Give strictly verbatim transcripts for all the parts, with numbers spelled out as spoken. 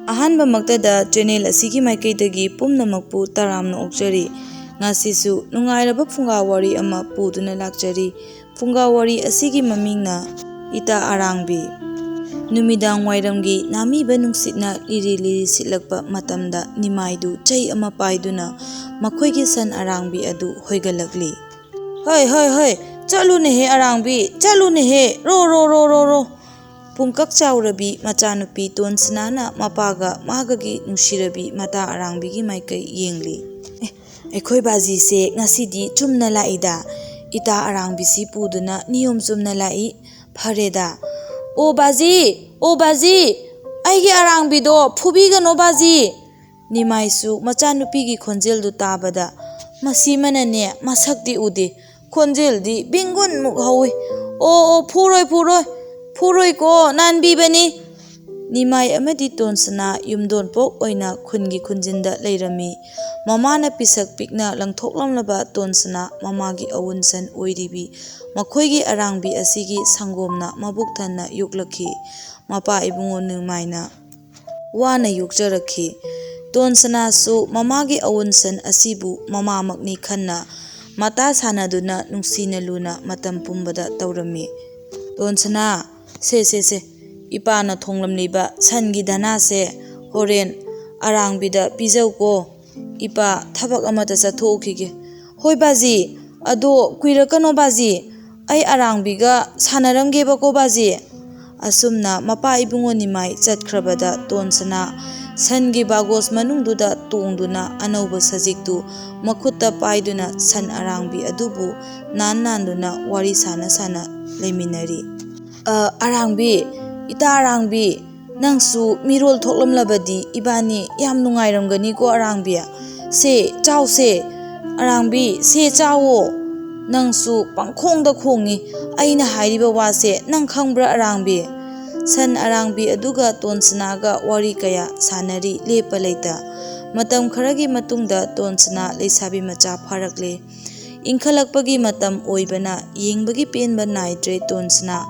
ꯑꯍꯥꯟꯕꯃꯛꯇꯗ channel ꯑꯁꯤꯒꯤ ꯃꯥꯏꯀꯩꯗꯒꯤ ꯄꯨꯝꯅꯃꯛꯄꯨ ꯇꯔꯥꯝꯅ ꯑꯣꯛꯆꯔꯤ꯫ ꯉꯁꯤꯁꯨ ꯅꯨꯡꯉꯥꯏꯔꯕ ꯐꯨꯡꯒꯥ ꯋꯥꯔꯤ ꯑꯃ ꯄꯨꯗꯨꯅ ꯂꯥꯛꯆꯔꯤ꯫ ꯐꯨꯡꯒꯥ ꯋꯥꯔꯤ ꯑꯁꯤꯒꯤ ꯃꯃꯤꯡꯅ ꯏꯇꯥ ꯑꯔꯥꯡꯕꯤ꯫ ꯅꯨꯃꯤꯗꯥꯡ ꯋꯥꯏꯔꯝꯒꯤ ꯅꯥꯃꯤꯕ ꯅꯨꯡꯁꯤꯠꯅ ꯂꯤꯔꯤ ꯂꯤꯔꯤ ꯁꯤꯠꯂꯛꯄ ꯃꯇꯝꯗ ꯅꯤꯃꯥꯏꯗꯨ ꯆꯩ ꯑꯃ ꯄꯥꯏꯗꯨꯅ ꯃꯈꯣꯏꯒꯤ ꯁꯟ ꯑꯔꯥꯡꯕꯤ ꯑꯗꯨ ꯍꯣꯏꯒꯠꯂꯛꯂꯤ꯫ "ꯍꯣꯏ, ꯍꯣꯏ, ꯍꯣꯏ, ꯆꯠꯂꯨꯅꯦꯍꯦ ꯑꯔꯥꯡꯕꯤ, ꯆꯠꯂꯨꯅꯦꯍꯦ, ꯔꯣ, ꯔꯣ, ꯔꯣ, ꯔꯣ, ꯔꯣ!" ꯄꯨꯡꯀꯛ ꯆꯥꯎꯔꯕꯤ ꯃꯆꯥꯅꯨꯄꯤ ꯇꯣꯟꯁꯅꯥꯅ ꯃꯄꯥꯒ ꯃꯥꯒꯒꯤ ꯅꯨꯡꯁꯤꯔꯕꯤ ꯃꯇꯥ ꯑꯔꯥꯡꯕꯤꯒꯤ ꯃꯥꯏꯀꯩ ꯌꯦꯡꯂꯤ꯫ "ꯑꯦ, ꯑꯩꯈꯣꯏ ꯕꯥꯖꯤꯁꯦ ꯉꯁꯤꯗꯤ ꯆꯨꯝꯅ ꯂꯥꯛꯏꯗ꯫ ꯏꯇꯥ ꯑꯔꯥꯡꯕꯤꯁꯤ ꯄꯨꯗꯨꯅ ꯅꯤꯌꯣꯝ ꯆꯨꯝꯅ ꯂꯥꯛꯏ꯫ ꯐꯔꯦꯗ꯫ ꯑꯣ ꯕꯥꯖꯤ, ꯑꯣ ꯕꯥꯖꯤ, ꯑꯩꯒꯤ ꯑꯔꯥꯡꯕꯤꯗꯣ ꯐꯨꯕꯤꯒꯅꯣ ꯕꯥꯖꯤ!" ꯅꯤꯃꯥꯏꯁꯨ ꯃꯆꯥꯅꯨꯄꯤꯒꯤ ꯈꯣꯟꯖꯦꯜꯗꯨ ꯇꯥꯕꯗ, "ꯃꯁꯤꯃꯅꯅꯦ ꯃꯁꯛꯇꯤ ꯎꯗꯦ, ꯈꯣꯟꯖꯦꯜꯗꯤ ꯕꯤꯡꯒꯨꯟꯃꯨꯛ ꯍꯧꯏ꯫ ꯑꯣ, ꯑꯣ, ꯐꯨꯔꯣꯏ, ꯐꯨꯔꯣꯏ, ꯐꯨꯔꯣꯏꯀꯣ, ꯅꯥꯟꯕꯤꯕꯅꯤ!" ꯅꯤꯃꯥꯏ ꯑꯃꯗꯤ ꯇꯣꯟꯁꯅꯥ ꯌꯨꯝꯗꯣꯟꯄꯣꯛ ꯑꯣꯏꯅ ꯈꯨꯟꯒꯤ ꯈꯨꯟꯖꯤꯟꯗ ꯂꯩꯔꯝꯃꯤ꯫ ꯃꯃꯥꯅ ꯄꯤꯁꯛ ꯄꯤꯛꯅ ꯂꯪꯊꯣꯛꯂꯝꯂꯕ ꯇꯣꯟꯁꯅꯥ ꯃꯃꯥꯒꯤ ꯑꯋꯨꯟꯁꯟ ꯑꯣꯏꯔꯤꯕꯤ ꯃꯈꯣꯏꯒꯤ ꯑꯔꯥꯡꯕꯤ ꯑꯁꯤꯒꯤ ꯁꯪꯒꯣꯝꯅ ꯃꯕꯨꯛ ꯊꯟꯅ ꯌꯣꯛꯂꯛꯈꯤ꯫ ꯃꯄꯥ ꯏꯕꯨꯡꯉꯣ ꯅꯤꯃꯥꯏꯅ ꯋꯥꯅ ꯌꯣꯛꯆꯔꯛꯈꯤ꯫ ꯇꯣꯟꯁꯅꯥꯁꯨ ꯃꯃꯥꯒꯤ ꯑꯋꯨꯟꯁꯟ ꯑꯁꯤꯕꯨ ꯃꯃꯥꯃꯛꯅꯤ ꯈꯟꯅ ꯃꯇꯥ ꯁꯥꯟꯅꯗꯨꯅ ꯅꯨꯡꯁꯤꯅ ꯂꯨꯅ ꯃꯇꯝ ꯄꯨꯝꯕꯗ ꯇꯧꯔꯝꯃꯤ꯫ "ꯇꯣꯟꯁꯅꯥ, ꯁꯦ, ꯁꯦ, ꯁꯦ, ꯏꯄꯥꯅ ꯊꯣꯡꯂꯝꯂꯤꯕ ꯁꯟꯒꯤ ꯙꯅꯥꯁꯦ ꯍꯣꯔꯦꯟ ꯑꯔꯥꯡꯕꯤꯗ ꯄꯤꯖꯧꯀꯣ꯫ ꯏꯄꯥ ꯊꯕꯛ ꯑꯃꯇ ꯆꯠꯊꯣꯛꯎꯈꯤꯒꯦ꯫" "ꯍꯣꯏ ꯕꯥꯖꯤ, ꯑꯗꯣ ꯀꯨꯏꯔꯛꯀꯅꯣ ꯕꯥꯖꯤ, ꯑꯩ ꯑꯔꯥꯡꯕꯤꯒ ꯁꯥꯟꯅꯔꯝꯒꯦꯕꯀꯣ ꯕꯥꯖꯤ꯫" ꯑꯁꯨꯝꯅ ꯃꯄꯥ ꯏꯕꯨꯡꯉꯣ ꯅꯤꯃꯥꯏ ꯆꯠꯈ꯭ꯔꯕꯗ ꯇꯣꯟꯁꯅꯥ ꯁꯟꯒꯤ ꯕꯥꯒꯣꯁ ꯃꯅꯨꯡꯗꯨꯗ ꯇꯣꯡꯗꯨꯅ ꯑꯅꯧꯕ ꯁꯖꯤꯛꯇꯨ ꯃꯈꯨꯠꯇ ꯄꯥꯏꯗꯨꯅ ꯁꯟ ꯑꯔꯥꯡꯕꯤ ꯑꯗꯨꯕꯨ ꯅꯥꯟ ꯅꯥꯟꯗꯨꯅ ꯋꯥꯔꯤ ꯁꯥꯅ ꯁꯥꯅ ꯂꯩꯃꯤꯟꯅꯔꯤ꯫ "ꯑ, ꯑꯔꯥꯡꯕꯤ, ꯏꯇꯥ ꯑꯔꯥꯡꯕꯤ, ꯅꯪꯁꯨ ꯃꯤꯔꯣꯜ ꯊꯣꯛꯂꯝꯂꯕꯗꯤ ꯏꯕꯥꯅꯤ ꯌꯥꯝ ꯅꯨꯡꯉꯥꯏꯔꯝꯒꯅꯤꯀꯣ ꯑꯔꯥꯡꯕꯤ꯫ ꯁꯦ, ꯆꯥꯎꯁꯦ, ꯑꯔꯥꯡꯕꯤ, ꯁꯦ ꯆꯥꯎꯋꯣ꯫ ꯅꯪꯁꯨ ꯄꯪꯈꯣꯡꯗ ꯈꯣꯡꯉꯤ, ꯑꯩꯅ ꯍꯥꯏꯔꯤꯕ ꯋꯥꯁꯦ ꯅꯪ ꯈꯪꯕ꯭ꯔꯥ ꯑꯔꯥꯡꯕꯤ?" ꯁꯟ ꯑꯔꯥꯡꯕꯤ ꯑꯗꯨꯒ ꯇꯣꯟꯁꯅꯥꯒ ꯋꯥꯔꯤ ꯀꯌꯥ ꯁꯥꯟꯅꯔꯤ ꯂꯦꯞꯄ ꯂꯩꯇ꯫ ꯃꯇꯝ ꯈꯔꯒꯤ ꯃꯇꯨꯡꯗ ꯇꯣꯟꯁꯅꯥ ꯂꯩꯁꯥꯕꯤ ꯃꯆꯥ ꯐꯥꯔꯛꯂꯦ꯫ ꯏꯪꯈꯠꯂꯛꯄꯒꯤ ꯃꯇꯝ ꯑꯣꯏꯕꯅ ꯌꯦꯡꯕꯒꯤ ꯄꯦꯟꯕ ꯅꯥꯏꯗ꯭ꯔꯦ ꯇꯣꯟꯁꯅꯥ꯫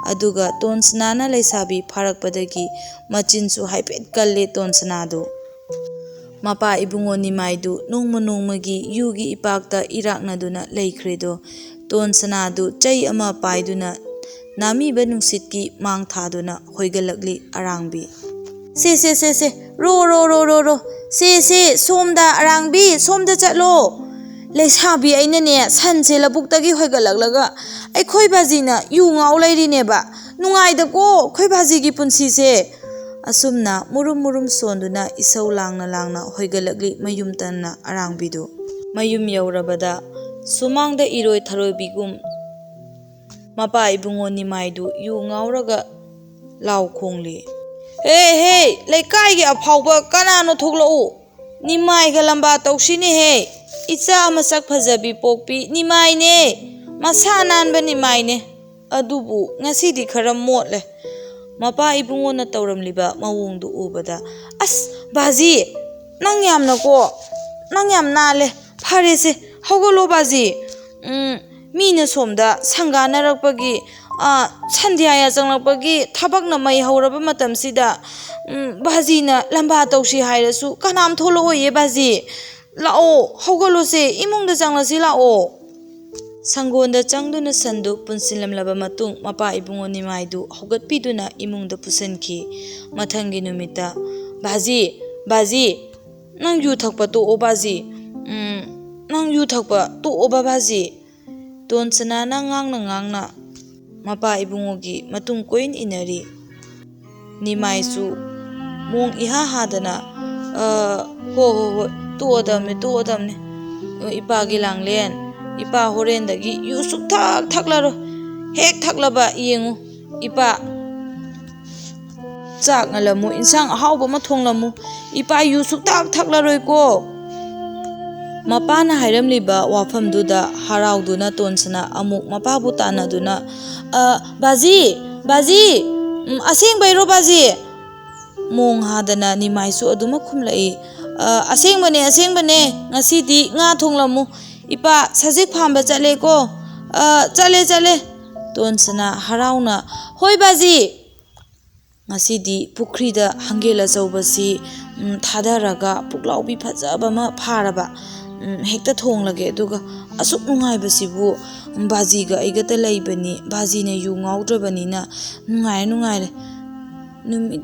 ꯑꯗꯨꯒ ꯇꯣꯟꯁꯅꯥꯅ ꯂꯩꯁꯥꯕꯤ ꯐꯥꯔꯛꯄꯗꯒꯤ ꯃꯆꯤꯟꯁꯨ ꯍꯥꯏꯐꯦꯠ ꯀꯜꯂꯦ ꯇꯣꯟꯁꯅꯥꯗꯨ꯫ ꯃꯄꯥ ꯏꯕꯨꯡꯉꯣ ꯅꯤꯃꯥꯏꯗꯨ ꯅꯣꯡꯃ ꯅꯣꯡꯃꯒꯤ ꯌꯨꯒꯤ ꯏꯄꯥꯛꯇ ꯏꯔꯥꯛꯅꯗꯨꯅ ꯂꯩꯈ꯭ꯔꯦꯗꯣ꯫ ꯇꯣꯟꯁꯅꯥꯗꯨ ꯆꯩ ꯑꯃ ꯄꯥꯏꯗꯨꯅ ꯅꯥꯃꯤꯕ ꯅꯨꯡꯁꯤꯠꯀꯤ ꯃꯥꯡ ꯊꯥꯗꯨꯅ ꯍꯣꯏꯒꯠꯂꯛꯂꯤ ꯑꯔꯥꯡꯕꯤ꯫ "ꯁꯦ, ꯁꯦ, ꯁꯦ, ꯁꯦ, ꯔꯣ, ꯔꯣ, ꯔꯣ, ꯔꯣ, ꯔꯣ, ꯁꯦ, ꯁꯦ, ꯁꯣꯝꯗ ꯑꯔꯥꯡꯕꯤ, ꯁꯣꯝꯗ ꯆꯠꯂꯣ꯫ ꯂꯩꯁꯥꯕꯤ ꯑꯩꯅꯅꯦ ꯁꯟꯁꯦ ꯂꯧꯕꯨꯛꯇꯒꯤ ꯍꯣꯏꯒꯠꯂꯛꯂꯒ ꯑꯩꯈꯣꯏ ꯕꯥꯖꯤꯅ ꯌꯨ ꯉꯥꯎ ꯂꯩꯔꯤꯅꯦꯕ꯫ ꯅꯨꯡꯉꯥꯏꯗꯀꯣ ꯑꯩꯈꯣꯏ ꯕꯥꯖꯤꯒꯤ ꯄꯨꯟꯁꯤꯁꯦ"꯫ ꯑꯁꯨꯝꯅ ꯃꯨꯔꯨꯝ ꯃꯨꯔꯨꯝ ꯁꯣꯟꯗꯨꯅ ꯏꯁꯧ ꯂꯥꯡꯅ ꯂꯥꯡꯅ ꯍꯣꯏꯒꯠꯂꯛꯂꯤ ꯃꯌꯨꯝ ꯇꯟꯅ ꯑꯔꯥꯡꯕꯤꯗꯨ꯫ ꯃꯌꯨꯝ ꯌꯧꯔꯕꯗ ꯁꯨꯃꯥꯡꯗ ꯏꯔꯣꯏ ꯊꯔꯣꯏꯕꯤꯒꯨꯝ ꯃꯄꯥ ꯏꯕꯨꯡꯉꯣ ꯅꯤꯃꯥꯏꯗꯨ ꯌꯨ ꯉꯥꯎꯔꯒ ꯂꯥꯎ ꯈꯣꯡꯂꯤ꯫ "ꯍꯦ, ꯍꯦ, ꯂꯩꯀꯥꯏꯒꯤ ꯑꯐꯥꯎꯕ ꯀꯅꯥꯅꯣ ꯊꯣꯛꯂꯛꯎ꯫ ꯅꯤꯃꯥꯏꯒ ꯂꯝꯕꯥ ꯇꯧꯁꯤꯅꯦꯍꯦ꯫ ꯏꯆꯥ ꯃꯁꯛ ꯐꯖꯕꯤ ꯄꯣꯛꯄꯤ ꯅꯤꯃꯥꯏꯅꯦ꯫ ꯃꯁꯥ ꯅꯥꯟꯕ ꯅꯤꯃꯥꯏꯅꯦ꯫ ꯑꯗꯨꯕꯨ ꯉꯁꯤꯗꯤ ꯈꯔ ꯃꯣꯠꯂꯦ"꯫ ꯃꯄꯥ ꯏꯕꯨꯡꯉꯣꯅ ꯇꯧꯔꯝꯂꯤꯕ ꯃꯑꯣꯡꯗꯨ ꯎꯕꯗ, "ꯑꯁ, ꯕꯥꯖꯤ, ꯅꯪ ꯌꯥꯝꯅꯀꯣ, ꯅꯪ ꯌꯥꯝ ꯅꯥꯜꯂꯦ꯫ ꯐꯔꯦꯁꯦ, ꯍꯧꯒꯠꯂꯣ ꯕꯥꯖꯤ꯫ ꯎꯝ, ꯃꯤꯅ ꯁꯣꯝꯗ ꯁꯪꯒꯥꯅꯔꯛꯄꯒꯤ, ꯑ, ꯁꯟꯙ꯭ꯌꯥ ꯌꯥꯆꯪꯂꯛꯄꯒꯤ ꯊꯕꯛꯅ ꯃꯩ ꯍꯧꯔꯕ ꯃꯇꯝꯁꯤꯗ, ꯎꯝ, ꯕꯥꯖꯤꯅ ꯂꯝꯕꯥ ꯇꯧꯁꯤ ꯍꯥꯏꯔꯁꯨ ꯀꯅꯥꯝ ꯊꯣꯛꯂꯛꯑꯣꯏꯌꯦ ꯕꯥꯖꯤ꯫ ꯂꯥꯛꯑꯣ, ꯍꯧꯒꯠꯂꯣꯁꯦ, ꯏꯃꯨꯡꯗ ꯆꯪꯂꯁꯤ ꯂꯥꯛꯑꯣ"꯫ ꯁꯪꯒꯣꯟꯗ ꯆꯪꯗꯨꯅ ꯁꯟꯗꯨ ꯄꯨꯟꯁꯤꯜꯂꯝꯂꯕ ꯃꯇꯨꯡ ꯃꯄꯥ ꯏꯕꯨꯡꯉꯣ ꯅꯤꯃꯥꯏꯗꯨ ꯍꯧꯒꯠꯄꯤꯗꯨꯅ ꯏꯃꯨꯡꯗ ꯄꯨꯁꯤꯟꯈꯤ꯫ ꯃꯊꯪꯒꯤ ꯅꯨꯃꯤꯠꯇ, "ꯕꯥꯖꯤ, ꯕꯥꯖꯤ, ꯅꯪ ꯌꯨ ꯊꯛꯄ ꯇꯣꯛꯑꯣ ꯕꯥꯖꯤ꯫ ꯎꯝ, ꯅꯪ ꯌꯨ ꯊꯛꯄ ꯇꯣꯛꯑꯣꯕ ꯕꯥꯖꯤ"꯫ ꯇꯣꯟꯁꯅꯥꯅ ꯉꯥꯡꯅ ꯉꯥꯡꯅ ꯃꯄꯥ ꯏꯕꯨꯡꯉꯣꯒꯤ ꯃꯇꯨꯡ ꯀꯣꯏꯏꯟ ꯏꯟꯅꯔꯤ꯫ ꯅꯤꯃꯥꯏꯁꯨ ꯃꯣꯡ ꯏꯍꯥ ꯍꯥꯗꯅ, "ꯑ, ꯍꯣ, ꯍꯣ, ꯍꯣꯏ, ꯇꯣꯛꯑꯗꯕꯅꯤ, ꯇꯣꯛꯑꯗꯕꯅꯤ꯫ ꯏꯄꯥꯒꯤ ꯂꯥꯡꯂꯦꯟ, ꯏꯄꯥ ꯍꯣꯔꯦꯟꯗꯒꯤ ꯌꯨ ꯁꯨꯛꯊꯛ ꯊꯛꯂꯔꯣꯏ꯫ ꯍꯦꯛ ꯊꯛꯂꯕ ꯌꯦꯡꯉꯨ, ꯏꯄꯥ꯫ ꯆꯥꯛ ꯉꯜꯂꯝꯃꯨ, ꯏꯟꯁꯥꯡ ꯑꯍꯥꯎꯕ ꯑꯃ ꯊꯣꯡꯂꯝꯃꯨ꯫ ꯏꯄꯥ ꯌꯨ ꯁꯨꯛꯊꯛ ꯊꯛꯂꯔꯣꯏꯀꯣ"꯫ ꯃꯄꯥꯅ ꯍꯥꯏꯔꯝꯂꯤꯕ ꯋꯥꯐꯝꯗꯨꯗ ꯍꯔꯥꯎꯗꯨꯅ ꯇꯣꯟꯁꯅꯥ ꯑꯃꯨꯛ ꯃꯄꯥꯕꯨ ꯇꯥꯟꯅꯗꯨꯅ, "ꯑ, ꯕꯥꯖꯤ, ꯕꯥꯖꯤ, ꯎꯝ, ꯑꯁꯦꯡꯕꯩꯔꯣ ꯕꯥꯖꯤ?" ꯃꯣꯡ ꯍꯥꯗꯅ ꯅꯤꯃꯥꯏꯁꯨ ꯑꯗꯨꯃꯛ ꯈꯨꯝꯂꯛꯏ, "ꯑ, ꯑꯁꯦꯡꯕꯅꯦ, ꯑꯁꯦꯡꯕꯅꯦ, ꯉꯁꯤꯗꯤ ꯉꯥ ꯊꯣꯡꯂꯝꯃꯨ꯫ ꯏꯄꯥ ꯁꯖꯤꯛ ꯐꯥꯟꯕ ꯆꯠꯂꯦꯀꯣ꯫ ꯑ, ꯆꯠꯂꯦ, ꯆꯠꯂꯦ"꯫ ꯇꯣꯟꯁꯅꯥ ꯍꯔꯥꯎꯅ, "ꯍꯣꯏ ꯕꯥꯖꯤ!" ꯉꯁꯤꯗꯤ ꯄꯨꯈ꯭ꯔꯤꯗ ꯍꯪꯒꯦꯜ ꯑꯆꯧꯕꯁꯤ, ꯎꯝ, ꯊꯥꯗꯔꯒ ꯄꯨꯛꯂꯥꯎꯕꯤ ꯐꯖꯕ ꯑꯃ ꯐꯥꯔꯕ꯫ ꯎꯝ, ꯍꯦꯛꯇ ꯊꯣꯡꯂꯒꯦ꯫ ꯑꯗꯨꯒ ꯑꯁꯨꯛ ꯅꯨꯡꯉꯥꯏꯕꯁꯤꯕꯨ, ꯎꯝ, ꯕꯥꯖꯤꯒ ꯑꯩꯒꯇ ꯂꯩꯕꯅꯤ꯫ ꯕꯥꯖꯤꯅ ꯌꯨ ꯉꯥꯎꯗ꯭ꯔꯕꯅꯤꯅ ꯅꯨꯡꯉꯥꯏꯔꯦ, ꯅꯨꯡꯉꯥꯏꯔꯦ꯫ ꯅꯨꯃꯤꯠ,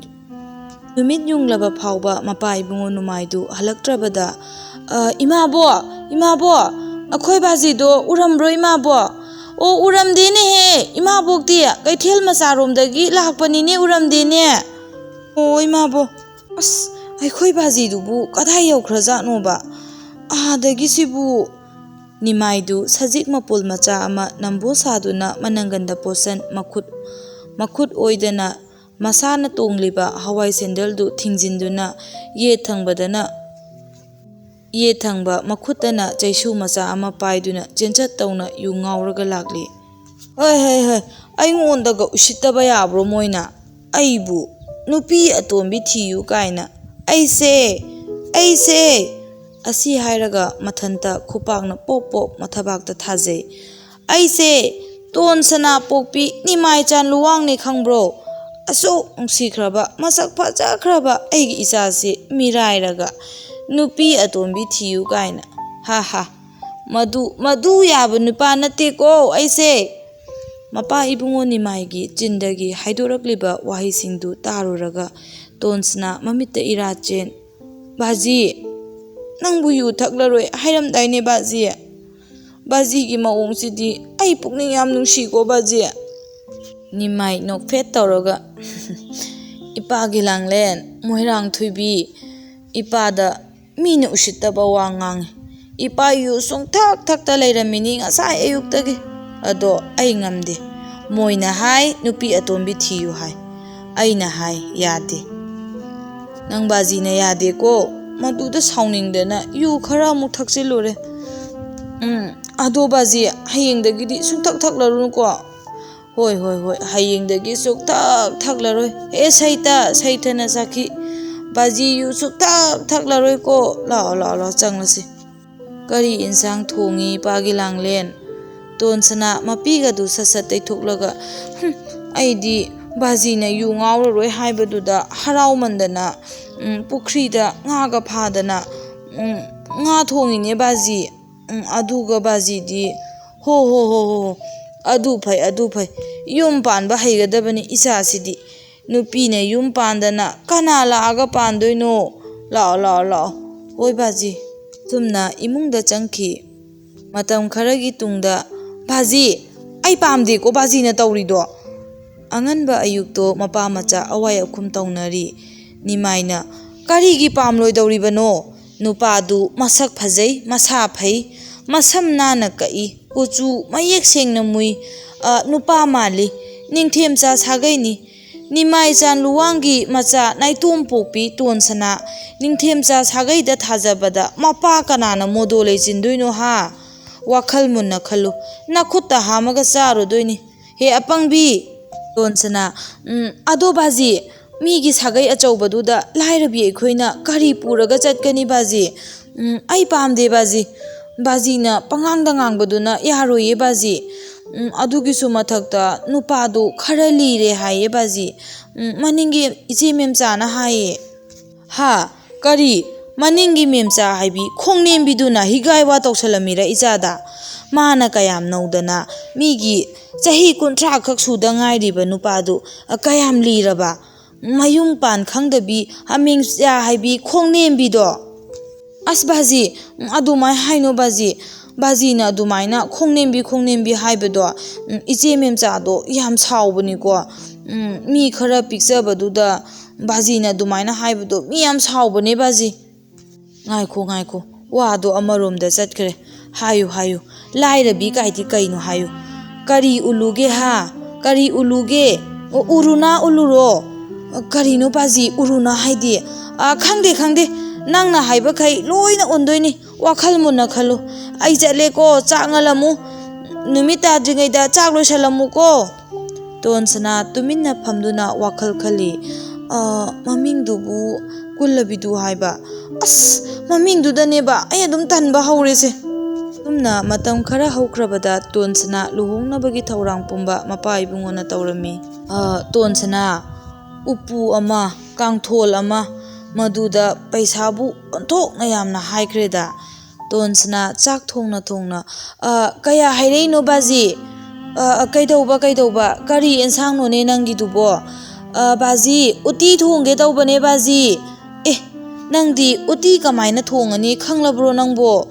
ꯅꯨꯃꯤꯠ ꯌꯨꯡꯂꯕ ꯐꯥꯎꯕ ꯃꯄꯥ ꯏꯕꯨꯡꯉꯣ ꯅꯨꯃꯥꯏꯗꯨ ꯍꯜꯂꯛꯇ꯭ꯔꯕꯗ, "ꯑ, ꯏꯃꯥꯕꯣ, ꯏꯃꯥꯕꯣ, ꯑꯩꯈꯣꯏ ꯕꯥꯖꯤꯗꯣ ꯎꯔꯝꯕ꯭ꯔꯣ, ꯏꯃꯥꯕꯣ?" "ꯑꯣ, ꯎꯔꯝꯗꯦꯅꯦꯍꯦ, ꯏꯃꯥꯕꯣꯛꯇꯤ ꯀꯩꯊꯦꯜ ꯃꯆꯥꯔꯣꯝꯗꯒꯤ ꯂꯥꯛꯄꯅꯤꯅꯦ, ꯎꯔꯝꯗꯦꯅꯦ꯫ ꯑꯣ, ꯏꯃꯥꯕꯣ, ꯑꯁ, ꯑꯩꯈꯣꯏ ꯕꯥꯖꯤꯗꯨꯕꯨ ꯀꯗꯥꯏ ꯌꯧꯈ꯭ꯔꯖꯥꯠꯅꯣꯕ? ꯑꯥꯗꯒꯤꯁꯤꯕꯨ?" ꯅꯤꯃꯥꯏꯗꯨ ꯁꯖꯤꯛ ꯃꯄꯨꯜ ꯃꯆꯥ ꯑꯃ ꯅꯝꯕꯣ ꯁꯥꯗꯨꯅ ꯃꯅꯪꯒꯟꯗ ꯄꯣꯠꯁꯟ ꯃꯈꯨꯠ, ꯃꯈꯨꯠ ꯑꯣꯏꯗꯅ ꯃꯁꯥꯅ ꯇꯣꯡꯂꯤꯕ ꯍꯋꯥꯏ ꯁꯦꯟꯗꯜꯗꯨ ꯊꯤꯡꯖꯤꯟꯗꯨꯅ ꯌꯦꯠ ꯊꯪꯕꯗꯅ, ꯌꯦꯠ ꯊꯪꯕ ꯃꯈꯨꯠꯇꯅ ꯆꯩꯁꯨ ꯃꯆꯥ ꯑꯃ ꯄꯥꯏꯗꯨꯅ ꯆꯦꯟꯆꯠ ꯇꯧꯅ ꯌꯨ ꯉꯥꯎꯔꯒ ꯂꯥꯛꯂꯤ꯫ "ꯍꯣꯏ, ꯍꯣꯏ, ꯍꯣꯏ, ꯑꯩꯉꯣꯟꯗꯒ ꯎꯁꯤꯠꯇꯕ ꯌꯥꯕ꯭ꯔꯣ ꯃꯣꯏꯅ? ꯑꯩꯕꯨ ꯅꯨꯄꯤ ꯑꯇꯣꯝꯕꯤ ꯊꯤꯌꯨ ꯀꯥꯏꯅ꯫ ꯑꯩꯁꯦ, ꯑꯩꯁꯦ!" ꯑꯁꯤ ꯍꯥꯏꯔꯒ ꯃꯊꯟꯇ ꯈꯨꯄꯥꯛꯅ ꯄꯣꯞ ꯄꯣꯞ ꯃꯊꯕꯥꯛꯇ ꯊꯥꯖꯩ꯫ "ꯑꯩꯁꯦ ꯇꯣꯟ ꯁꯅꯥ ꯄꯣꯛꯄꯤ ꯅꯤꯃꯥꯏꯆꯥꯟ ꯂꯨꯋꯥꯡꯅꯦ ꯈꯪꯕ꯭ꯔꯣ? ꯑꯁꯨꯛ ꯅꯨꯡꯁꯤꯈ꯭ꯔꯕ, ꯃꯁꯛ ꯐꯖꯈ꯭ꯔꯕ ꯑꯩꯒꯤ ꯏꯆꯥꯁꯦ ꯃꯤꯔꯥꯏꯔꯒ ꯅꯨꯄꯤ ꯑꯇꯣꯝꯕꯤ ꯊꯤꯌꯨ ꯀꯥꯏꯅ꯫ ꯍꯥ ꯍꯥ꯫ ꯃꯗꯨ, ꯃꯗꯨ ꯌꯥꯕ ꯅꯨꯄꯥ ꯅꯠꯇꯦꯀꯣ ꯑꯩꯁꯦ!" ꯃꯄꯥ ꯏꯕꯨꯡꯉꯣ ꯅꯤꯃꯥꯏꯒꯤ ꯆꯤꯟꯗꯒꯤ ꯍꯥꯏꯗꯣꯔꯛꯂꯤꯕ ꯋꯥꯍꯩꯁꯤꯡꯗꯨ ꯇꯥꯔꯨꯔꯒ ꯇꯣꯟꯁꯅꯥ ꯃꯃꯤꯠꯇ ꯏꯔꯥ ꯆꯦꯟ, "ꯕꯥꯖꯤ, ꯅꯪꯕꯨ ꯌꯨ ꯊꯛꯂꯔꯣꯏ ꯍꯥꯏꯔꯝꯗꯥꯏꯅꯦ ꯕꯥꯖꯤ? ꯕꯥꯖꯤꯒꯤ ꯃꯑꯣꯡꯁꯤꯗꯤ ꯑꯩ ꯄꯨꯛꯅꯤꯡ ꯌꯥꯝ ꯅꯨꯡꯁꯤꯀꯣ ꯕꯥꯖꯤ!" ꯅꯤꯃꯥꯏ ꯅꯣꯛꯐꯦꯠ ꯇꯧꯔꯒ, "ꯏꯄꯥꯒꯤ ꯂꯥꯡꯂꯦꯟ, ꯃꯣꯏꯔꯥꯡ ꯊꯣꯏꯕꯤ, ꯏꯄꯥꯗ ꯃꯤꯅ ꯎꯁꯤꯠꯇꯕ ꯋꯥ ꯉꯥꯡꯉꯤ꯫ ꯏꯄꯥ ꯌꯨ ꯁꯨꯡꯊꯛ ꯊꯛꯇ ꯂꯩꯔꯝꯃꯤꯅꯤ ꯉꯁꯥꯏ ꯑꯌꯨꯛꯇꯒꯤ꯫ ꯑꯗꯣ ꯑꯩ ꯉꯝꯗꯦ꯫ ꯃꯣꯏꯅ ꯍꯥꯏ ꯅꯨꯄꯤ ꯑꯇꯣꯝꯕꯤ ꯊꯤꯌꯨ ꯍꯥꯏ꯫ ꯑꯩꯅ ꯍꯥꯏ ꯌꯥꯗꯦ꯫ ꯅꯪ ꯕꯥꯖꯤꯅ ꯌꯥꯗꯦꯀꯣ꯫ ꯃꯗꯨꯗ ꯁꯥꯎꯅꯤꯡꯗꯅ ꯌꯨ ꯈꯔ ꯑꯃꯨꯛ ꯊꯛꯆꯤꯜꯂꯨꯔꯦ꯫ ꯎꯝ, ꯑꯗꯣ ꯕꯥꯖꯤ, ꯍꯌꯦꯡꯗꯒꯤꯗꯤ ꯁꯨꯡꯊꯛ ꯊꯛꯂꯔꯨꯅꯨꯀꯣ꯫ ꯍꯣꯏ, ꯍꯣꯏ, ꯍꯣꯏ, ꯍꯌꯦꯡꯗꯒꯤ ꯁꯨꯛꯊꯛ ꯊꯛꯂꯔꯣꯏ꯫ ꯑꯦ ꯁꯩꯇ, ꯁꯩꯊꯅ ꯁꯥꯈꯤ꯫ ꯕꯥꯖꯤ ꯌꯨ ꯁꯨꯛꯊꯛ ꯊꯛꯂꯔꯣꯏꯀꯣ꯫ ꯂꯥꯛꯑꯣ, ꯂꯥꯛꯑꯣ, ꯂꯥꯛꯑꯣ, ꯆꯪꯂꯁꯤ꯫ ꯀꯔꯤ ꯏꯟꯁꯥꯡ ꯊꯣꯡꯉꯤ ꯏꯄꯥꯒꯤ ꯂꯥꯡꯂꯦꯟ? ꯇꯣꯟꯁꯅꯥ ꯃꯄꯤꯒꯗꯨ ꯁꯠ ꯁꯠ ꯇꯩꯊꯣꯛꯂꯒ, "ꯍꯨꯝ, ꯑꯩꯗꯤ ꯕꯥꯖꯤꯅ ꯌꯨ ꯉꯥꯎꯔꯔꯣꯏ ꯍꯥꯏꯕꯗꯨꯗ ꯍꯔꯥꯎꯃꯟꯗꯅ, ꯎꯝ, ꯄꯨꯈ꯭ꯔꯤꯗ ꯉꯥꯒ ꯐꯥꯗꯅ, ꯎꯝ, ꯉꯥ ꯊꯣꯡꯉꯤꯅꯦ ꯕꯥꯖꯤ꯫ ꯎꯝ, ꯑꯗꯨꯒ ꯕꯥꯖꯤꯗꯤ, ꯍꯣ, ꯍꯣ, ꯍꯣ, ꯍꯣ, ꯍꯣ, ꯑꯗꯨ ꯐꯩ, ꯑꯗꯨ ꯐꯩ꯫ ꯌꯨꯝ ꯄꯥꯟꯕ ꯍꯩꯒꯗꯕꯅꯤ ꯏꯆꯥꯁꯤꯗꯤ꯫ ꯅꯨꯄꯤꯅ ꯌꯨꯝ ꯄꯥꯟꯗꯅ ꯀꯅꯥ ꯂꯥꯛꯑꯒ ꯄꯥꯟꯗꯣꯏꯅꯣ? ꯂꯥꯛꯑꯣ, ꯂꯥꯛꯑꯣ, ꯂꯥꯛꯑꯣ꯫ ꯍꯣꯏ ꯕꯥꯖꯤ꯫" ꯆꯨꯝꯅ ꯏꯃꯨꯡꯗ ꯆꯪꯈꯤ꯫ ꯃꯇꯝ ꯈꯔꯒꯤ ꯇꯨꯡꯗ, "ꯕꯥꯖꯤ, ꯑꯩ ꯄꯥꯝꯗꯦꯀꯣ ꯕꯥꯖꯤꯅ ꯇꯧꯔꯤꯗꯣ꯫" ꯑꯉꯟꯕ ꯑꯌꯨꯛꯇꯣ ꯃꯄꯥ ꯃꯆꯥ ꯑꯋꯥꯏ ꯑꯈꯨꯝ ꯇꯧꯅꯔꯤ꯫ ꯅꯤꯃꯥꯏꯅ, "ꯀꯔꯤꯒꯤ ꯄꯥꯝꯂꯣꯏꯗꯧꯔꯤꯕꯅꯣ? ꯅꯨꯄꯥꯗꯨ ꯃꯁꯛ ꯐꯖꯩ, ꯃꯁꯥ ꯐꯩ, ꯃꯁꯝ ꯅꯥꯟꯅ ꯀꯛꯏ, ꯀꯨꯆꯨ ꯃꯌꯦꯛ ꯁꯦꯡꯅ ꯃꯨꯏ, ꯑ, ꯅꯨꯄꯥ ꯃꯥꯜꯂꯤ, ꯅꯤꯡꯊꯦꯝꯆꯥ ꯁꯥꯒꯩꯅꯤ꯫" ꯅꯤꯃꯥꯏꯆꯥꯟ ꯂꯨꯋꯥꯡꯒꯤ ꯃꯆꯥ ꯅꯥꯏꯇꯣꯝ ꯄꯣꯛꯄꯤ ꯇꯣꯟꯁꯅꯥ ꯅꯤꯡꯊꯦꯝꯆꯥ ꯁꯥꯒꯩꯗ ꯊꯥꯖꯕꯗ ꯃꯄꯥ ꯀꯅꯥꯅ ꯃꯣꯗꯣ ꯂꯩꯆꯤꯟꯗꯣꯏꯅꯣ ꯍꯥ? ꯋꯥꯈꯜ ꯃꯨꯟꯅ ꯈꯜꯂꯨ꯫ ꯅꯈꯨꯠꯇ ꯍꯥꯝꯃꯒ ꯆꯥꯔꯨꯗꯣꯏꯅꯤ꯫ ꯍꯦ ꯑꯄꯪꯕꯤ! ꯇꯣꯟꯁꯅꯥ, ꯎꯝ, ꯑꯗꯣ ꯕꯥꯖꯤ, ꯃꯤꯒꯤ ꯁꯥꯒꯩ ꯑꯆꯧꯕꯗꯨꯗ ꯂꯥꯏꯔꯕꯤ ꯑꯩꯈꯣꯏꯅ ꯀꯔꯤ ꯄꯨꯔꯒ ꯆꯠꯀꯅꯤ ꯕꯥꯖꯤ? ꯎꯝ, ꯑꯩ ꯄꯥꯝꯗꯦ ꯕꯥꯖꯤ꯫ ꯕꯥꯖꯤꯅ ꯄꯉꯥꯡꯗ ꯉꯥꯡꯕꯗꯨꯅ ꯌꯥꯔꯣꯏꯌꯦ ꯕꯥꯖꯤ꯫ ꯎꯝ, ꯑꯗꯨꯒꯤꯁꯨ ꯃꯊꯛꯇ ꯅꯨꯄꯥꯗꯨ ꯈꯔ ꯂꯤꯔꯦ ꯍꯥꯏꯌꯦ ꯕꯥꯖꯤ꯫ ꯎꯝ, ꯃꯅꯤꯡꯒꯤ ꯏꯆꯦ ꯃꯦꯝꯆꯥꯅ ꯍꯥꯏꯌꯦ꯫ ꯍꯥ? ꯀꯔꯤ? ꯃꯅꯤꯡꯒꯤ ꯃꯦꯝꯆꯥ ꯍꯥꯏꯕꯤ ꯈꯣꯡꯅꯦꯝꯕꯤꯗꯨꯅ ꯍꯤꯒꯥꯏ ꯋꯥ ꯇꯧꯁꯜꯂꯝꯃꯤꯔ ꯏꯆꯥꯗ? ꯃꯥꯅ ꯀꯌꯥꯝ ꯅꯧꯗꯅ ꯃꯤꯒꯤ ꯆꯍꯤ ꯀꯨꯟꯊ꯭ꯔꯥ ꯈꯛ ꯁꯨꯗ ꯉꯥꯏꯔꯤꯕ ꯅꯨꯄꯥꯗꯨ ꯀꯌꯥꯝ ꯂꯤꯔꯕ? ꯃꯌꯨꯝ ꯄꯥꯟ ꯈꯪꯗꯕꯤ ꯍꯥꯃꯦꯡꯆꯥ ꯍꯥꯏꯕꯤ ꯈꯣꯡꯅꯦꯝꯕꯤꯗꯣ꯫ ꯑꯁ ꯕꯥꯖꯤ, ꯎꯝ, ꯑꯗꯨꯃꯥꯏ ꯍꯥꯏꯅꯣ ꯕꯥꯖꯤ꯫ ꯕꯥꯖꯤꯅ ꯑꯗꯨꯃꯥꯏꯅ ꯈꯣꯡꯅꯦꯝꯕꯤ ꯈꯣꯡꯅꯦꯝꯕꯤ ꯍꯥꯏꯕꯗꯣ, ꯎꯝ, ꯏꯆꯦ ꯃꯦꯝꯆꯥꯗꯣ ꯌꯥꯝ ꯁꯥꯎꯕꯅꯤꯀꯣ꯫ ꯎꯝ, ꯃꯤ ꯈꯔ ꯄꯤꯛꯆꯕꯗꯨꯗ ꯕꯥꯖꯤꯅ ꯑꯗꯨꯃꯥꯏꯅ ꯍꯥꯏꯕꯗꯣ ꯃꯤ ꯌꯥꯝ ꯁꯥꯎꯕꯅꯦ ꯕꯥꯖꯤ꯫ ꯉꯥꯏꯈꯣ, ꯉꯥꯏꯈꯣ, ꯋꯥꯗꯣ ꯑꯃꯔꯣꯝꯗ ꯆꯠꯈ꯭ꯔꯦ꯫ ꯍꯥꯏꯌꯨ, ꯍꯥꯏꯌꯨ, ꯂꯥꯏꯔꯕꯤ ꯀꯥꯏꯗꯤ ꯀꯩꯅꯣ ꯍꯥꯏꯌꯨ꯫ ꯀꯔꯤ ꯎꯜꯂꯨꯒꯦ ꯍꯥ? ꯀꯔꯤ ꯎꯜꯂꯨꯒꯦ? ꯑꯣ, ꯎꯔꯨꯅꯥ ꯎꯜꯂꯨꯔꯣ? ꯀꯔꯤꯅꯣ ꯄꯥꯖꯤ, ꯎꯔꯨꯅꯥ ꯍꯥꯏꯗꯤ? ꯑ, ꯈꯪꯗꯦ, ꯈꯪꯗꯦ, ꯅꯪꯅ ꯍꯥꯏꯕꯈꯩ ꯂꯣꯏꯅ ꯎꯟꯗꯣꯏꯅꯤ꯫ ꯋꯥꯈꯜ ꯃꯨꯟꯅ ꯈꯜꯂꯨ꯫ ꯑꯩ ꯆꯠꯂꯦꯀꯣ, ꯆꯥꯛ ꯉꯜꯂꯝꯃꯨ꯫ ꯅꯨꯃꯤꯠ ꯇꯥꯗ꯭ꯔꯤꯉꯩꯗ ꯆꯥꯛ ꯂꯣꯏꯁꯜꯂꯝꯃꯨꯀꯣ꯫ ꯇꯣꯟꯁꯅꯥ ꯇꯨꯃꯤꯟꯅ ꯐꯝꯗꯨꯅ ꯋꯥꯈꯜ ꯈꯜꯂꯤ꯫ "ꯑ, ꯃꯃꯤꯡꯗꯨꯕꯨ ꯀꯨꯜꯂꯕꯤꯗꯨ ꯍꯥꯏꯕ꯫ ꯑꯁ, ꯃꯃꯤꯡꯗꯨꯗꯅꯦꯕ ꯑꯩ ꯑꯗꯨꯝ ꯇꯟꯕ ꯍꯧꯔꯦꯁꯦ꯫" ꯑꯁꯨꯝꯅ ꯃꯇꯝ ꯈꯔ ꯍꯧꯈ꯭ꯔꯕꯗ ꯇꯣꯟꯁꯅꯥ ꯂꯨꯍꯣꯡꯅꯕꯒꯤ ꯊꯧꯔꯥꯡ ꯄꯨꯝꯕ ꯃꯄꯥ ꯏꯕꯨꯡꯉꯣꯅ ꯇꯧꯔꯝꯃꯤ꯫ "ꯑ, ꯇꯣꯟꯁꯅꯥ, ꯎꯄꯨ ꯑꯃ, ꯀꯥꯡꯊꯣꯜ ꯑꯃ, ꯃꯗꯨꯗ ꯄꯩꯁꯥꯕꯨ ꯑꯣꯟꯊꯣꯛꯅ ꯌꯥꯝꯅ ꯍꯥꯏꯈ꯭ꯔꯦꯗ꯫" ꯇꯣꯟꯁꯅꯥ ꯆꯥꯛ ꯊꯣꯡꯅ ꯊꯣꯡꯅ, "ꯑ, ꯀꯌꯥ ꯍꯥꯏꯔꯛꯏꯅꯣ ꯕꯥꯖꯤ? ꯑ, ꯑ, ꯀꯩꯗꯧꯕ, ꯀꯩꯗꯧꯕ? ꯀꯔꯤ ꯑꯦꯟꯁꯥꯡꯅꯣꯅꯦ ꯅꯪꯒꯤꯗꯨꯕꯣ?" "ꯑ, ꯕꯥꯖꯤ, ꯎꯇꯤ ꯊꯣꯡꯒꯦ ꯇꯧꯕꯅꯦ ꯕꯥꯖꯤ꯫" "ꯑꯦ, ꯅꯪꯗꯤ ꯎꯇꯤ ꯀꯃꯥꯏꯅ ꯊꯣꯡꯉꯅꯤ ꯈꯪꯂꯕ꯭ꯔꯣ ꯅꯪꯕꯣ?"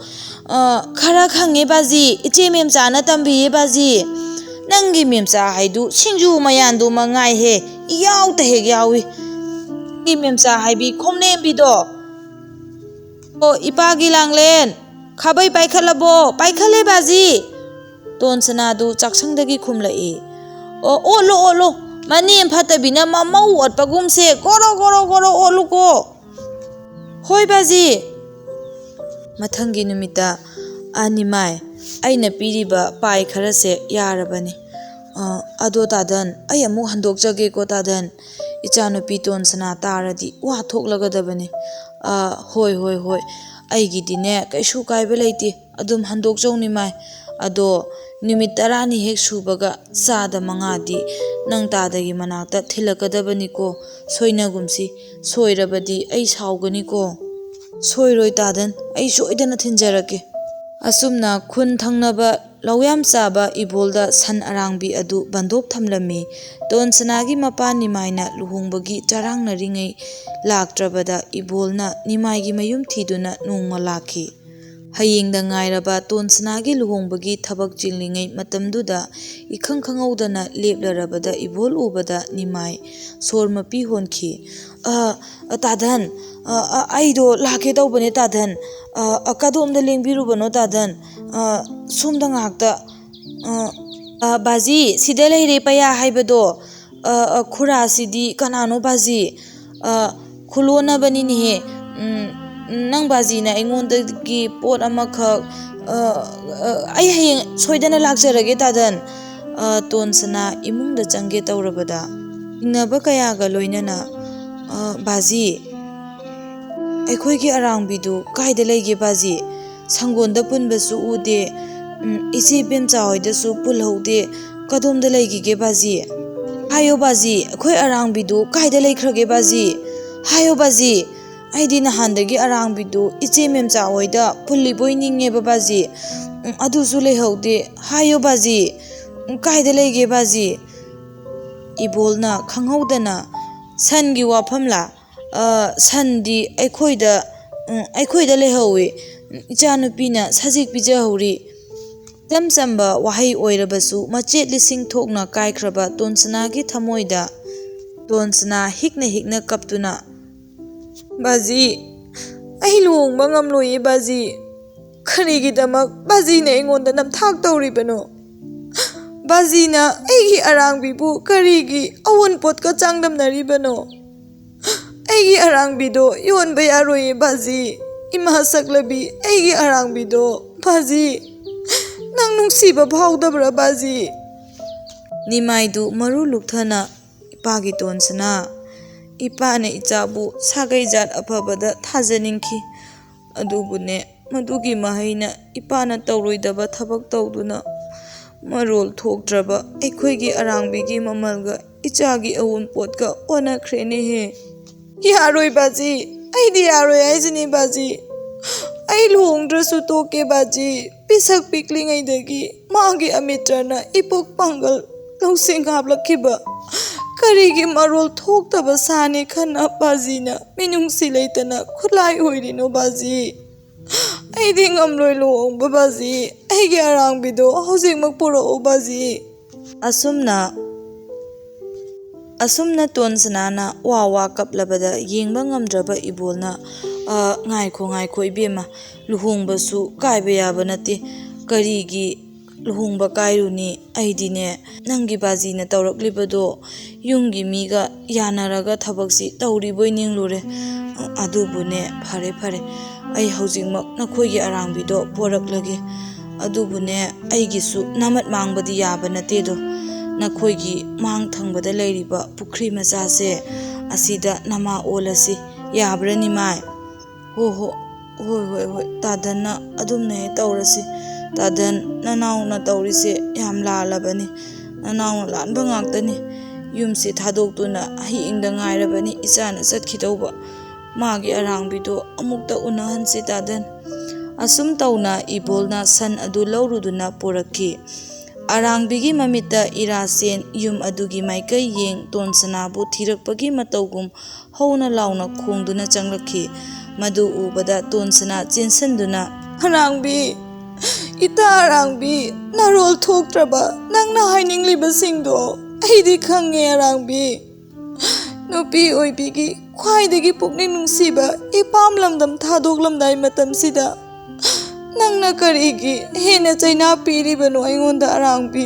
"ꯑ, ꯈꯔ ꯈꯪꯉꯦ ꯕꯥꯖꯤ, ꯏꯆꯦ ꯃꯦꯝꯆꯥꯅ ꯇꯝꯕꯤꯌꯦ ꯕꯥꯖꯤ꯫" "ꯅꯪꯒꯤ ꯃꯦꯝꯆꯥ ꯍꯥꯏꯗꯨ ꯁꯤꯡꯖꯨ ꯃꯌꯥꯟꯗꯨ ꯃꯉꯥꯏꯍꯦ, ꯏꯌꯥꯎꯇ ꯍꯦꯛ ꯌꯥꯎꯏ꯫ ꯅꯪꯒꯤ ꯃꯦꯝꯆꯥ ꯍꯥꯏꯕꯤ ꯈꯣꯝꯂꯦꯝꯕꯤꯗꯣ꯫ ꯑꯣ, ꯏꯄꯥꯒꯤ ꯂꯥꯡꯂꯦꯟ, ꯈꯥꯕꯩ ꯄꯥꯏꯈꯠꯂꯕꯣ?" "ꯄꯥꯏꯈꯠꯂꯦ ꯕꯥꯖꯤ꯫" ꯇꯣꯟꯁꯅꯥꯗꯨ ꯆꯥꯛꯁꯪꯗꯒꯤ ꯈꯨꯝꯂꯛꯏ꯫ "ꯑꯣ, ꯑꯣꯠꯂꯣ, ꯑꯣꯠꯂꯣ꯫ ꯃꯅꯦꯝ ꯐꯠꯇꯕꯤꯅ ꯃꯃꯧ ꯑꯣꯠꯄꯒꯨꯝꯁꯦ ꯒꯣꯔꯣ, ꯒꯣꯔꯣ, ꯒꯣꯔꯣ ꯑꯣꯠꯂꯨꯀꯣ꯫" "ꯍꯣꯏ ꯕꯥꯖꯤ꯫" ꯃꯊꯪꯒꯤ ꯅꯨꯃꯤꯠꯇ, "ꯑ, ꯅꯤꯃꯥꯏ, ꯑꯩꯅ ꯄꯤꯔꯤꯕ ꯄꯥꯏ ꯈꯔꯁꯦ ꯌꯥꯔꯕꯅꯤ꯫ ꯑ, ꯑꯗꯣ ꯇꯥꯗꯟ, ꯑꯩ ꯑꯃꯨꯛ ꯍꯟꯗꯣꯛꯆꯒꯦꯀꯣ ꯇꯥꯗꯟ꯫ ꯏꯆꯥꯅꯨꯄꯤ ꯇꯣꯟꯁꯅꯥ ꯇꯥꯔꯗꯤ ꯋꯥ ꯊꯣꯛꯂꯒꯗꯕꯅꯤ꯫" "ꯑ, ꯍꯣꯏ, ꯍꯣꯏ, ꯍꯣꯏ꯫ ꯑꯩꯒꯤꯗꯤꯅꯦ ꯀꯩꯁꯨ ꯀꯥꯏꯕ ꯂꯩꯇꯦ꯫ ꯑꯗꯨꯝ ꯍꯟꯗꯣꯛꯆꯧ ꯅꯤꯃꯥꯏ꯫ ꯑꯗꯣ ꯅꯨꯃꯤꯠ ꯇꯔꯥꯅꯤ ꯍꯦꯛ ꯁꯨꯕꯒ ꯆꯥꯗ ꯃꯉꯥꯗꯤ ꯅꯪ ꯇꯥꯗꯒꯤ ꯃꯅꯥꯛꯇ ꯊꯤꯜꯂꯛꯀꯗꯕꯅꯤꯀꯣ꯫ ꯁꯣꯏꯅꯒꯨꯝꯁꯤ꯫ ꯁꯣꯏꯔꯕꯗꯤ ꯑꯩ ꯁꯥꯎꯒꯅꯤꯀꯣ꯫" "ꯁꯣꯏꯔꯣꯏ ꯇꯥꯗꯟ, ꯑꯩ ꯁꯣꯏꯗꯅ ꯊꯤꯟꯖꯔꯛꯀꯦ꯫" ꯑꯁꯨꯝꯅ ꯈꯨꯟ ꯊꯪꯅꯕ ꯂꯧꯌꯥꯝ ꯆꯥꯕ ꯏꯕꯣꯜꯗ ꯁꯟ ꯑꯔꯥꯡꯕꯤ ꯑꯗꯨ ꯕꯟꯗꯣꯞ ꯊꯝꯂꯝꯃꯤ꯫ ꯇꯣꯟꯁꯅꯥꯒꯤ ꯃꯄꯥ ꯅꯤꯃꯥꯏꯅ ꯂꯨꯍꯣꯡꯕꯒꯤ ꯆꯔꯥꯡꯅꯔꯤꯉꯩ ꯂꯥꯛꯇ꯭ꯔꯕꯗ ꯏꯕꯣꯜꯅ ꯅꯤꯃꯥꯏꯒꯤ ꯃꯌꯨꯝ ꯊꯤꯗꯨꯅ ꯅꯣꯡꯃ ꯂꯥꯛꯈꯤ꯫ ꯍꯌꯦꯡꯗ ꯉꯥꯏꯔꯕ ꯇꯣꯟꯁꯅꯥꯒꯤ ꯂꯨꯍꯣꯡꯕꯒꯤ ꯊꯕꯛ ꯆꯤꯜꯂꯤꯉꯩ ꯃꯇꯝꯗꯨꯗ ꯏꯈꯪ ꯈꯪꯍꯧꯗꯅ ꯂꯦꯞꯂꯔꯕꯗ ꯏꯕꯣꯜ ꯎꯕꯗ ꯅꯤꯃꯥꯏ ꯁꯣꯔ ꯃꯄꯤ ꯍꯣꯟꯈꯤ꯫ "ꯑ, ꯑ, ꯇꯥꯗꯟ, ꯑ, ꯑ, ꯑꯩꯗꯣ ꯂꯥꯛꯀꯦ ꯇꯧꯕꯅꯦ ꯇꯥꯗꯟ꯫ ꯑ, ꯑ, ꯀꯗꯣꯝꯗ ꯂꯦꯡꯕꯤꯔꯨꯕꯅꯣ ꯇꯥꯗꯟ? ꯑ, ꯁꯣꯝꯗ ꯉꯥꯏꯍꯥꯛꯇ꯫ ꯑ, ꯑ, ꯕꯥꯖꯤ, ꯁꯤꯗ ꯂꯩꯔꯦ ꯄꯌꯥ ꯍꯥꯏꯕꯗꯣ꯫ ꯑ, ꯑ, ꯈꯨꯔꯥꯁꯤꯗꯤ ꯀꯅꯥꯅꯣ ꯕꯥꯖꯤ? ꯑ, ꯈꯨꯂꯣꯟꯅꯕꯅꯤꯅꯦꯍꯦ꯫ ꯎꯝ, ꯅꯪ ꯕꯥꯖꯤꯅ ꯑꯩꯉꯣꯟꯗꯒꯤ ꯄꯣꯠ ꯑꯃꯈꯛ, ꯑ, ꯑ, ꯑꯩ ꯍꯌꯦꯡ ꯁꯣꯏꯗꯅ ꯂꯥꯛꯆꯔꯒꯦ ꯇꯥꯗꯟ꯫" ꯑ, ꯇꯣꯟꯁꯅꯥ ꯏꯃꯨꯡꯗ ꯆꯪꯒꯦ ꯇꯧꯔꯕꯗ ꯆꯤꯡꯅꯕ ꯀꯌꯥꯒ ꯂꯣꯏꯅꯅ, "ꯑ, ꯕꯥꯖꯤ, ꯑꯩꯈꯣꯏꯒꯤ ꯑꯔꯥꯡꯕꯤꯗꯨ ꯀꯥꯏꯗ ꯂꯩꯒꯦ ꯕꯥꯖꯤ? ꯁꯪꯒꯣꯟꯗ ꯄꯨꯟꯕꯁꯨ ꯎꯗꯦ꯫ ꯎꯝ, ꯏꯆꯦ ꯏꯕꯦꯝꯆꯥ ꯍꯣꯏꯗꯁꯨ ꯄꯨꯜꯍꯧꯗꯦ꯫ ꯀꯗꯣꯝꯗ ꯂꯩꯈꯤꯒꯦ ꯕꯥꯖꯤ? ꯍꯥꯏꯌꯣ ꯕꯥꯖꯤ, ꯑꯩꯈꯣꯏ ꯑꯔꯥꯡꯕꯤꯗꯨ ꯀꯥꯏꯗ ꯂꯩꯈ꯭ꯔꯒꯦ ꯕꯥꯖꯤ? ꯍꯥꯏꯌꯣ ꯕꯥꯖꯤ, ꯑꯩꯗꯤ ꯅꯍꯥꯟꯗꯒꯤ ꯑꯔꯥꯡꯕꯤꯗꯨ ꯏꯆꯦ ꯃꯦꯝꯆꯥ ꯍꯣꯏꯗ ꯄꯨꯜꯂꯤꯕꯣꯏ ꯅꯤꯡꯉꯦꯕ ꯕꯥꯖꯤ꯫ ꯎꯝ, ꯑꯗꯨꯁꯨ ꯂꯩꯍꯧꯗꯦ꯫ ꯍꯥꯏꯌꯣ ꯕꯥꯖꯤ, ꯎꯝ, ꯀꯥꯏꯗ ꯂꯩꯒꯦ ꯕꯥꯖꯤ? ꯏꯕꯣꯜꯅ ꯈꯪꯍꯧꯗꯅ, "ꯁꯟꯒꯤ ꯋꯥꯐꯝꯂꯥ? ꯑ, ꯁꯟꯗꯤ ꯑꯩꯈꯣꯏꯗ, ꯎꯝ, ꯑꯩꯈꯣꯏꯗ ꯂꯩꯍꯧꯋꯤ꯫ ꯏꯆꯥꯅꯨꯄꯤꯅ ꯁꯖꯤꯛ ꯄꯤꯖꯍꯧꯔꯤ"꯫ ꯏꯆꯝ ꯆꯝꯕ ꯋꯥꯍꯩ ꯑꯣꯏꯔꯕꯁꯨ ꯃꯆꯦꯠ ꯂꯤꯁꯤꯡ ꯊꯣꯛꯅ ꯀꯥꯏꯈ꯭ꯔꯕ ꯇꯣꯟꯁꯅꯥꯒꯤ ꯊꯃꯣꯏꯗ ꯇꯣꯟꯁꯅꯥ ꯍꯤꯛꯅ ꯍꯤꯛꯅ ꯀꯞꯇꯨꯅ, "ꯕꯥꯖꯤ, ꯑꯩ ꯂꯨꯍꯣꯡꯕ ꯉꯝꯂꯣꯏꯌꯦ ꯕꯥꯖꯤ꯫ ꯀꯔꯤꯒꯤꯗꯃꯛ ꯕꯥꯖꯤꯅ ꯑꯩꯉꯣꯟꯗ ꯅꯝꯊꯥꯛ ꯇꯧꯔꯤꯕꯅꯣ? ꯕꯥꯖꯤꯅ ꯑꯩꯒꯤ ꯑꯔꯥꯡꯕꯤꯕꯨ ꯀꯔꯤꯒꯤ ꯑꯑꯣꯟꯄꯣꯠꯀ ꯆꯥꯡꯗꯝꯅꯔꯤꯕꯅꯣ? ꯑꯩꯒꯤ ꯑꯔꯥꯡꯕꯤꯗꯣ ꯌꯣꯟꯕ ꯌꯥꯔꯣꯏꯌꯦ ꯕꯥꯖꯤ꯫ ꯏꯃꯥ ꯁꯛꯂꯕꯤ, ꯑꯩꯒꯤ ꯑꯔꯥꯡꯕꯤꯗꯣ, ꯕꯥꯖꯤ, ꯅꯪ ꯅꯨꯡꯁꯤꯕ ꯐꯥꯎꯗꯕ꯭ꯔꯥ ꯕꯥꯖꯤ?" ꯅꯤꯃꯥꯏꯗꯨ ꯃꯔꯨ ꯂꯨꯛꯊꯅ, "ꯏꯄꯥꯒꯤ ꯇꯣꯟꯁꯅꯥ, ꯏꯄꯥꯅ ꯏꯆꯥꯕꯨ ꯁꯥꯒꯩ ꯖꯥꯠ ꯑꯐꯕꯗ ꯊꯥꯖꯅꯤꯡꯈꯤ꯫ ꯑꯗꯨꯕꯨꯅꯦ, ꯃꯗꯨꯒꯤ ꯃꯍꯩꯅ ꯏꯄꯥꯅ ꯇꯧꯔꯣꯏꯗꯕ ꯊꯕꯛ ꯇꯧꯗꯨꯅ ꯃꯔꯣꯜ ꯊꯣꯛꯇ꯭ꯔꯕ ꯑꯩꯈꯣꯏꯒꯤ ꯑꯔꯥꯡꯕꯤꯒꯤ ꯃꯃꯜꯒ ꯏꯆꯥꯒꯤ ꯑꯋꯨꯟꯄꯣꯠꯀ ꯑꯣꯟꯅꯈ꯭ꯔꯦꯅꯦꯍꯦ꯫ ꯌꯥꯔꯣꯏ ꯕꯥꯖꯤ, ꯑꯩꯗꯤ ꯌꯥꯔꯣꯏ ꯍꯥꯏꯁꯤꯅꯤ ꯕꯥꯖꯤ꯫ ꯑꯩ ꯂꯨꯍꯣꯡꯗ꯭ꯔꯁꯨ ꯇꯣꯛꯀꯦ ꯕꯥꯖꯤ꯫ ꯄꯤꯁꯛ ꯄꯤꯛꯂꯤꯉꯩꯗꯒꯤ ꯃꯥꯒꯤ ꯑꯃꯤꯇ꯭ꯔꯅ ꯏꯄꯣꯛ ꯄꯥꯡꯒꯜ ꯂꯧꯁꯤꯡ ꯍꯥꯞꯂꯛꯈꯤꯕ ꯀꯔꯤꯒꯤ ꯃꯔꯣꯜ ꯊꯣꯛꯇꯕ ꯁꯥꯅꯤ ꯈꯟꯅ ꯕꯥꯖꯤꯅ ꯃꯤꯅꯨꯡꯁꯤ ꯂꯩꯇꯅ ꯈꯨꯠꯂꯥꯏ ꯑꯣꯏꯔꯤꯅꯣ ꯕꯥꯖꯤ? ꯑꯩꯗꯤ ꯉꯝꯂꯣꯏ ꯂꯨꯍꯣꯡꯕ ꯕꯥꯖꯤ꯫ ꯑꯩꯒꯤ ꯑꯔꯥꯡꯕꯤꯗꯣ ꯍꯧꯖꯤꯛꯃꯛ ꯄꯨꯔꯛꯑꯣ ꯕꯥꯖꯤ"꯫ ꯑꯁꯨꯝꯅ, ꯑꯁꯨꯝꯅ ꯇꯣꯟꯁꯅꯥꯅ ꯋꯥ ꯋꯥ ꯀꯞꯂꯕꯗ ꯌꯦꯡꯕ ꯉꯝꯗ꯭ꯔꯕ ꯏꯕꯣꯜꯅ, "ꯑ, ꯉꯥꯏꯈꯣ, ꯉꯥꯏꯈꯣ ꯏꯕꯦꯝꯃ, ꯂꯨꯍꯣꯡꯕꯁꯨ ꯀꯥꯏꯕ ꯌꯥꯕ ꯅꯠꯇꯦ꯫ ꯀꯔꯤꯒꯤ ꯂꯨꯍꯣꯡꯕ ꯀꯥꯏꯔꯨꯅꯤ? ꯑꯩꯗꯤꯅꯦ, ꯅꯪꯒꯤ ꯕꯥꯖꯤꯅ ꯇꯧꯔꯛꯂꯤꯕꯗꯣ ꯌꯨꯝꯒꯤ ꯃꯤꯒ ꯌꯥꯅꯔꯒ ꯊꯕꯛꯁꯤ ꯇꯧꯔꯤꯕꯣꯏ ꯅꯤꯡꯂꯨꯔꯦ꯫ ꯑꯗꯨꯕꯨꯅꯦ, ꯐꯔꯦ, ꯐꯔꯦ, ꯑꯩ ꯍꯧꯖꯤꯛꯃꯛ ꯅꯈꯣꯏꯒꯤ ꯑꯔꯥꯡꯕꯤꯗꯣ ꯄꯣꯔꯛꯂꯒꯦ꯫ ꯑꯗꯨꯕꯨꯅꯦ, ꯑꯩꯒꯤꯁꯨ ꯅꯥꯃꯠ ꯃꯥꯡꯕꯗꯤ ꯌꯥꯕ ꯅꯠꯇꯦꯗꯣ꯫ ꯅꯈꯣꯏꯒꯤ ꯃꯥꯡ ꯊꯪꯕꯗ ꯂꯩꯔꯤꯕ ꯄꯨꯈ꯭ꯔꯤ ꯃꯆꯥꯁꯦ, ꯑꯁꯤꯗ ꯅꯃꯥ ꯑꯣꯜꯂꯁꯤ꯫ ꯌꯥꯕ꯭ꯔꯥ ꯅꯤꯃꯥꯏ?" "ꯍꯣ ꯍꯣ, "ꯍꯣꯏ, ꯍꯣꯏ, ꯍꯣꯏ, ꯇꯥꯗꯟꯅ ꯑꯗꯨꯝꯅ ꯍꯦꯛ ꯇꯧꯔꯁꯤ꯫ ꯇꯥꯗꯟ, ꯅꯅꯥꯎꯅ ꯇꯧꯔꯤꯁꯦ ꯌꯥꯝ ꯂꯥꯜꯂꯕꯅꯤ꯫ ꯅꯅꯥꯎꯅ ꯂꯥꯟꯕ ꯉꯥꯛꯇꯅꯤ꯫ ꯌꯨꯝꯁꯤ ꯊꯥꯗꯣꯛꯇꯨꯅ ꯍꯌꯦꯡꯗ ꯉꯥꯏꯔꯕꯅꯤ ꯏꯆꯥꯅ ꯆꯠꯈꯤꯗꯧꯕ꯫ ꯃꯥꯒꯤ ꯑꯔꯥꯡꯕꯤꯗꯣ ꯑꯃꯨꯛꯇ ꯎꯅꯍꯟꯁꯤ, ꯇꯥꯗꯟ꯫" ꯑꯁꯨꯝ ꯇꯧꯅ ꯏꯕꯣꯜꯅ ꯁꯟ ꯑꯗꯨ ꯂꯧꯔꯨꯗꯨꯅ ꯄꯨꯔꯛꯈꯤ꯫ ꯑꯔꯥꯡꯕꯤꯒꯤ ꯃꯃꯤꯠꯇ ꯏꯔꯥ ꯆꯦꯟ, ꯌꯨꯝ ꯑꯗꯨꯒꯤ ꯃꯥꯏꯀꯩ ꯌꯦꯡ, ꯇꯣꯟꯁꯅꯥꯕꯨ ꯊꯤꯔꯛꯄꯒꯤ ꯃꯇꯧꯒꯨꯝ ꯍꯧꯅ ꯂꯥꯎꯅ ꯈꯣꯡꯗꯨꯅ ꯆꯪꯂꯛꯈꯤ꯫ ꯃꯗꯨ ꯎꯕꯗ ꯇꯣꯟꯁꯅꯥ ꯆꯦꯟꯁꯤꯟꯗꯨꯅ, "ꯑꯔꯥꯡꯕꯤ, ꯏꯇꯥ ꯑꯔꯥꯡꯕꯤ, ꯅꯔꯣꯜ ꯊꯣꯛꯇ꯭ꯔꯕ ꯅꯪꯅ ꯍꯥꯏꯅꯤꯡꯂꯤꯕꯁꯤꯡꯗꯣ ꯑꯩꯗꯤ ꯈꯪꯉꯦ, ꯑꯔꯥꯡꯕꯤ꯫ ꯅꯨꯄꯤ ꯑꯣꯏꯕꯤꯒꯤ ꯈ꯭ꯋꯥꯏꯗꯒꯤ ꯄꯨꯛꯅꯤꯡ ꯅꯨꯡꯁꯤꯕ ꯏꯄꯥꯝ ꯂꯝꯗꯝ ꯊꯥꯗꯣꯛꯂꯝꯗꯥꯏ ꯃꯇꯝꯁꯤꯗ ꯅꯪꯅ ꯀꯔꯤꯒꯤ ꯍꯦꯟꯅ ꯆꯩꯅꯥ ꯄꯤꯔꯤꯕꯅꯣ ꯑꯩꯉꯣꯟꯗ, ꯑꯔꯥꯡꯕꯤ?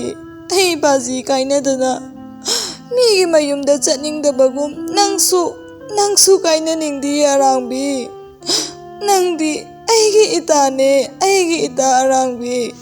ꯑꯩ ꯕꯥꯖꯤ ꯀꯥꯏꯅꯗꯅ ꯃꯤꯒꯤ ꯃꯌꯨꯝꯗ ꯆꯠꯅꯤꯡꯗꯕꯒꯨꯝ ꯅꯪꯁꯨ, ꯅꯪꯁꯨ ꯀꯥꯏꯅꯅꯤꯡꯗꯤꯌꯦ, ꯑꯔꯥꯡꯕꯤ꯫ ꯅꯪꯗꯤ ꯑꯩꯒꯤ ꯏꯇꯥꯅꯦ, ꯑꯩꯒꯤ ꯏꯇꯥ ꯑꯔꯥꯡꯕꯤ꯫